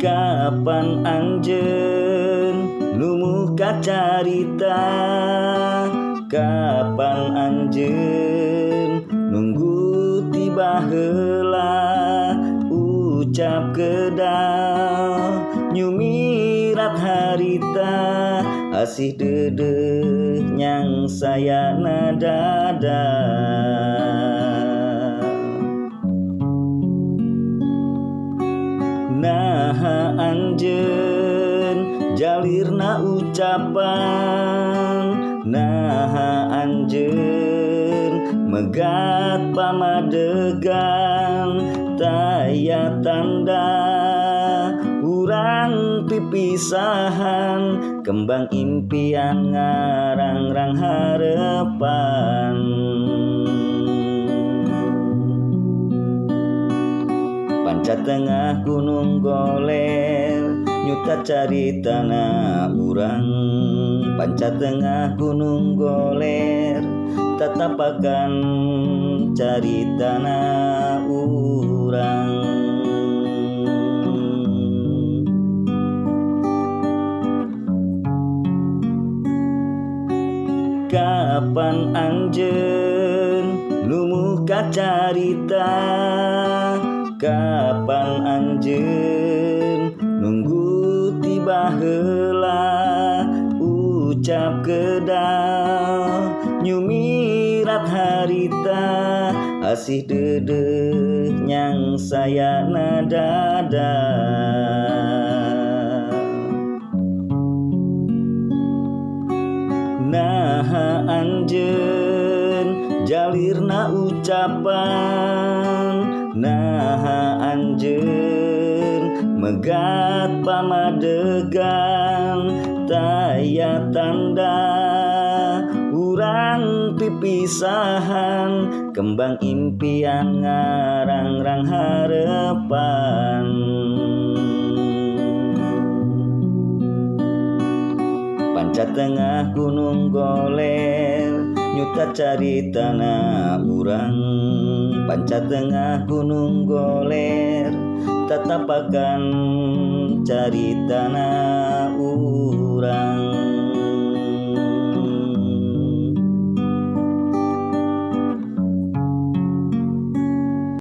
Kapan anjeun lumuh carita, kapan anjeun nunggu tiba heula, ucap kedal nyumirat harita, asih deudeuh nyang sayana dada. Naha anjeun jalirna ucapan, naha anjeun megat pamadegan, taya tanda urang pipisahan, kembang impian ngarangrang harepan. Panca tengah gunung goler nyuta caritana urang, panca tengah gunung goler tatapakan caritana urang. Kapan anjeun lumuh carita, kapan anjeun nunggu tiba heula, ucap kedal nyumirat harita, asih deudeuh nyang sayana dada. Naha anjeun jalirna ucapan, naha anjeun megat pamadegan, taya tanda urang pipisahan, kembang impian ngarangrang harepan. Panca tengah gunung goler nyuta caritana urang, panca tengah gunung goler tatapakan caritana urang.